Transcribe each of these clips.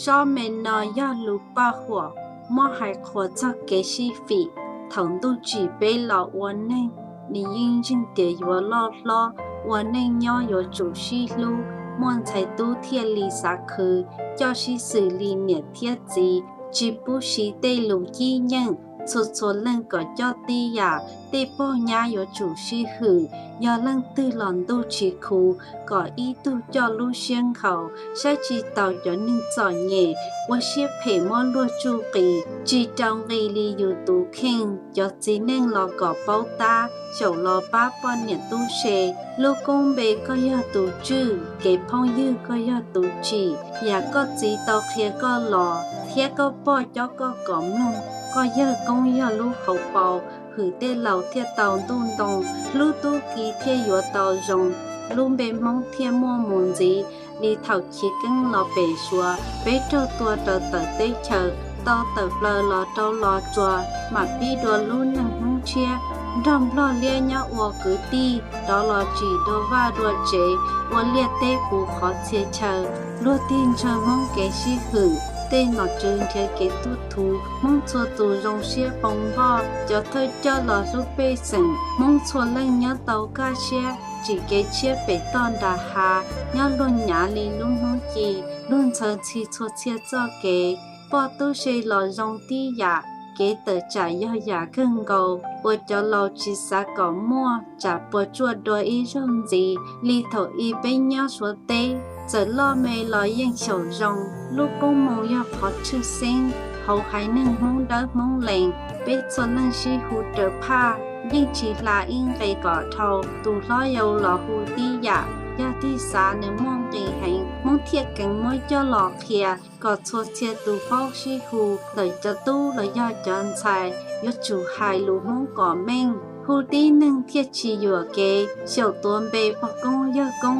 Sob me no yog lus paj huam muab hais qhuas txog kev sib fim. Thaum ntuj tsim peb los ua neeg, nws yeej ntseeg tias yuav loj hlob, ua neej nyob yuav tsum sib hlub, muaj ntxhais tub thiaj li xav khwv, coj sib xws li niam thiab txiv, tsis pub siv tej lus cib nyeej. Txhua txhua leej kom coj tib yam, tej pog nyab yuav tsum sib hwm, yog leej twg los ntuj tsis khuv, kom ib tug coj lub siab nkhaus, saib tsis taus cov neeg txom nyem, ua siab phem muab luag tsuj qis, tsis rau nqi li yus tus kheej. Cov txiv neej los kom paub tab, xyaum los pab poj niam tub se, lub koob npe koj yog tus tswj, kev phooj ywg koj yog tus tsim, yam koj txiv tau qhia koj los, thiab koj pog cob koj kom mloog, koj yawg koob yog lub hauv paus, hwm tej laus thiaj tau ntuj ntoo, hlub tub ki thiaj yuav tau zoo, lub npe Hmoob thiaj muaj mus ntxiv. Li thaum chiv keeb los pem Suav, peb raug tua raws tawm teb chaws, tau tawm plaws los rau Los Tsuas, mam pib dua lub neej Hmoob tshiab, nrog Nplog liab nyob ua kwv tij, rov los tsim dua vaj dua tsev, ua liaj teb puv qhov txhia chaw. Luag tig ntshaw Hmoob kev sib hwm, tej nom tswv nrhiav kev tuaj thuv, Hmoob txhua tus zoo siab poo npoj, cov thawj coj los hlub pej xeem, Hmoob txhua leej nyob tau kaj siab, tsim kev tshiab pem toj nram hav, nyob luag nyav li lub hnub ci, luag ntxhawv ntxhi txhua txhia txoj kev. Poj tub se los zoo tib yam, kev tawm tsam yog yam kawg nkaus, uas cov laus tsis xav kom muaj, tsam puas tsuaj dua ib zaug ntxiv. Li thaum ub peb nyob Suav teb, txawm loj me los yeej xyaum zoo, lub koob moo yog qhov tshwj xeeb hauv haiv neeg Hmoob Dawb Hmoob Lees. Peb txhua leej sib hu raws phaj, yeej tsis hla ib nqe kom dhau, tus hlob yau los hu tib yam, yog tig xav nws muaj nqis heev, Hmoob thiaj keev muab coj los qhia kom txhua txhia tus paub sib hu, ntawm cov tub los yog cov ntxhais yuav tsum hais lus Hmoob kom meej, hu tib neeg thiaj tsis yuam kev. Xyaum tuav npe pog koob yawg koob,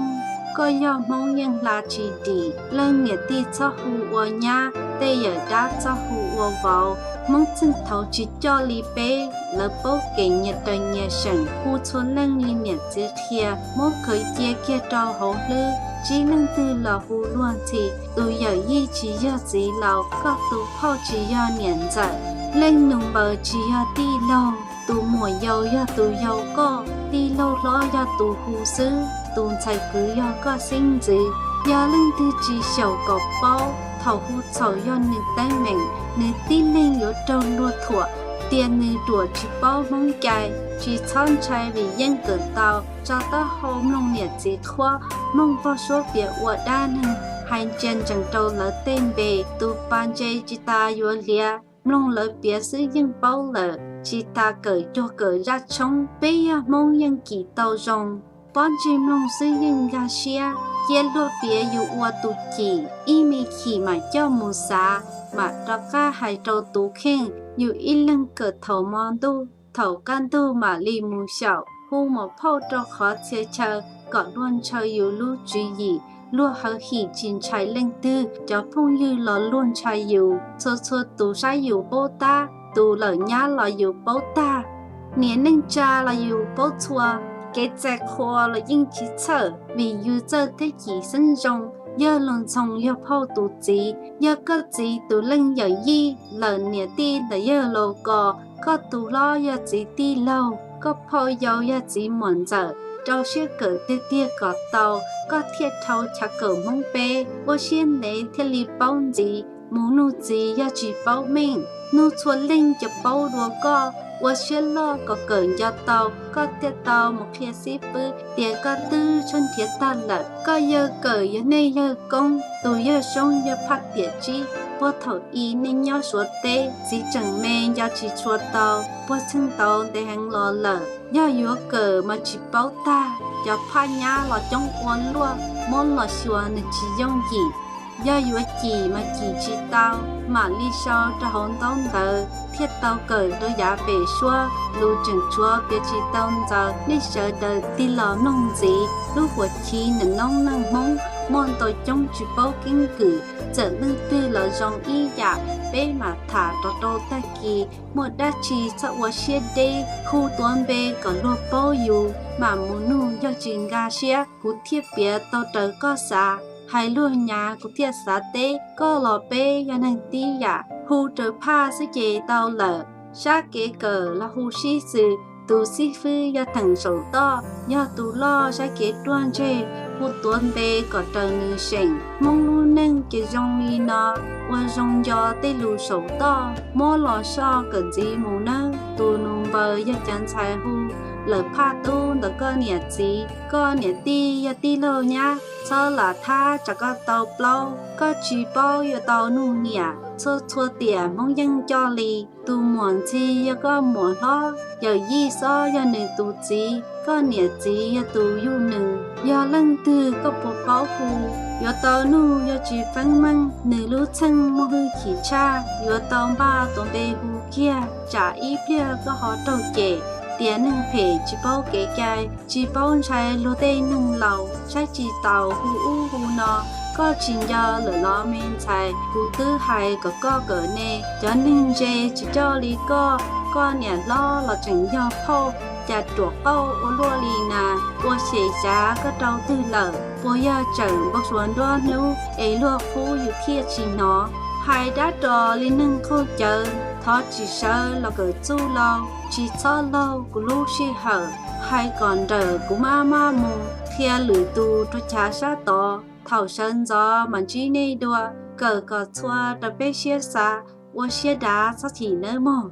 koj yog Hmoob yeej hla tsis dim, leej niam tij txhob hu ua nyab, tej yawm dab txhob hu ua vauv. Hmoob txheej thaud tsis coj li peb, lawv paub kev nyias raws nyias seem, hu txhua leej li niam txiv qhia, muab khawv cia kiag rau hauv hlwb, tsis leej twg los hu luag ntxhi. Tus yawm yij tsis yog txiv laus, koj tus phauj tsis yog niam ntxawm, leej nus npaws tsis yog tij laug, tus muam yau yog tus yau koj, tij laug hlob yog tus hu xwb, tus ntxhais kwv yog koj xeeb ntxwv. Yog leej twg tsis xyaum kom paub, thaum hu txhaum yog nws teeb meem, nws tib leeg yuav raug luag thuam, tias nws ruam tsis paub Hmoob cai. Tsis txhob ntshai vim yeej kawm tau, tso taub hau mloog niam txiv qhuab, mloog pog suab piav ua dab neeg, hais ntsia ntsees rau lawv tej npe. Tus pas ntse tsis tas yuav liav, mloog lawv piav xwb yeej paub lawm, tsis tas kawm cuag kawm zaj tshoob. Peb yog Hmoob yeej kim tau zoo, pob ntseg mloog xwb yeej nkag siab. Cia luag piav yus ua tus cim, ib me chim mam coj mus xav, mam rov qab hais rau tus kheej. Yus ib leeg kawm thaum hmo ntuj, thaum kaj ntug mam li mus xyaum. Hu muam phauj rau qhov txhia chaw, kom luag ntshaw yus lub tswv yim. Luag hawv him tsis ntshai leej twg, cov phooj ywg los luag ntshai yus. Txhua txhua tus saib yus paub tab, tus lawm nyab los yus paub tag, niam neej tsa los yus paub txhua, kev txais qhua los yeej tsis txhawj, vim yus txawj thiab cim xeeb zoo. Yawg laus ntxhoo yog phauj tus txiv, yog koj txiv tus leej yawm yij, lawm niam tij ntawm yawg laus ko, koj tus hlob yog txiv tij laug, koj phauj yau yog txiv muam ntxawm. Rau siab kawm tiag tiag kom tau, koj thiaj dhau chav kawm Hmoob peb. Ua siab ntev thiaj li paub ntxiv, mus nug txiv yog tsis paub meej. Nug txhua leej cov paub dua koj, ua siab loj kom kawm nco tau, koj thiaj tau mus qhia xib fwb tias koj twb tshawb nrhiav tag lawm. Koj yawg kawm yog nej yawg koob, tus yawg soob yog phaj tiam tsib. Puag thaum i nej nyob Suav teb, txiv tseem me nco tsis tshua tau, puag txheej tau ntev heev los lawm. Yog yuav kawm mas tsis paub tag, cov phaj nyab los coob ua luaj, muab los xyuas nws tsis yooj yim. Yog yuav cim mas cim tsis tau, mam li sau rau hauv ntaub ntawv thiaj tau kawm rau yav pem suab. Lus tseem tshuav piav tsis tau ntxaws, nej sawv daws tig los mloog ntxiv. Lub huam chiv ntawm noob neej Hmoob muaj ntau coob tsis paub keeb kwm, txawm leej twg los zoo ib yam, peb mam tham rov rau tag kis. Muaj dab tsi txhob ua siab deb, hu tuav npe kom luag paub yus, mam mus nug yog tsis nkag siab kuv thiaj piav tau raws koj xav. Hais luag nyav kuv thiaj xav teb, koj los peb yog neeg tib yam, hu raws phaj xwb ces tau lawm. Sab kev kawm los hu sib xws, tus xib fwb yog theem saum toj, yog tus loj sab kev ruaj ntseg, hu tuav npe kom raws nws seem. Hmoob lub neej ces zoo li no, ua zoo nco tej lus saum toj, muab los soj kawm ntxiv mus nawb. Tus nus npaws yog cov ntxhais hu, lawm phaj tub ntawm koj niam txiv, koj niam tij yog tij laug nyab, txhob lam thab tsam koj tau plaub, koj tsis paub yuav tau nug niam, txhua txhua tiam Hmoob yeej coj li. Tus muam ntxhi yog koj muam hlob, yawm yij xob yog nws tus txiv, koj niam txiv yog tus yug nws. Yog leej twg koj puas paub hu, yuav tau nug yog tsis feeb meej, nws lub txheej muaj hwj chim tshaj, yuav tau npaj tuav npe hu kiag, tsam ib pliag koj ho raug cem tias neeg phem tsis paub kev cai, tsis paub ntshai luag tej neeg laus, saib tsis taus hu ub hu no. Koj tsis nco lawm los me ntxhais, kuv twb hais kom koj kawm ne. Cov neeg ntse tsis coj li koj, koj niam hlob los tseem yog phauj, cas ruam qauj ua luaj li na. Ua xyem xyav koj rau twg lawm, puas yog tsawm npau suav nruab hnub es luag qhuab yus thiaj tsis hnov. Hais dab ros li neeg qaug cawv, thov tsis sawv los kawm txuj laug, tsis txhob laug kuv lub sij hawm. Hais kom nrawm kuv maj maj mus, qhia lwm tus rau chav sab tod. Thaum sawv ntxov mam ntsib nej dua, kawm kom txhua raws peb siab xav, ua siab dav txhob chim nawb mog.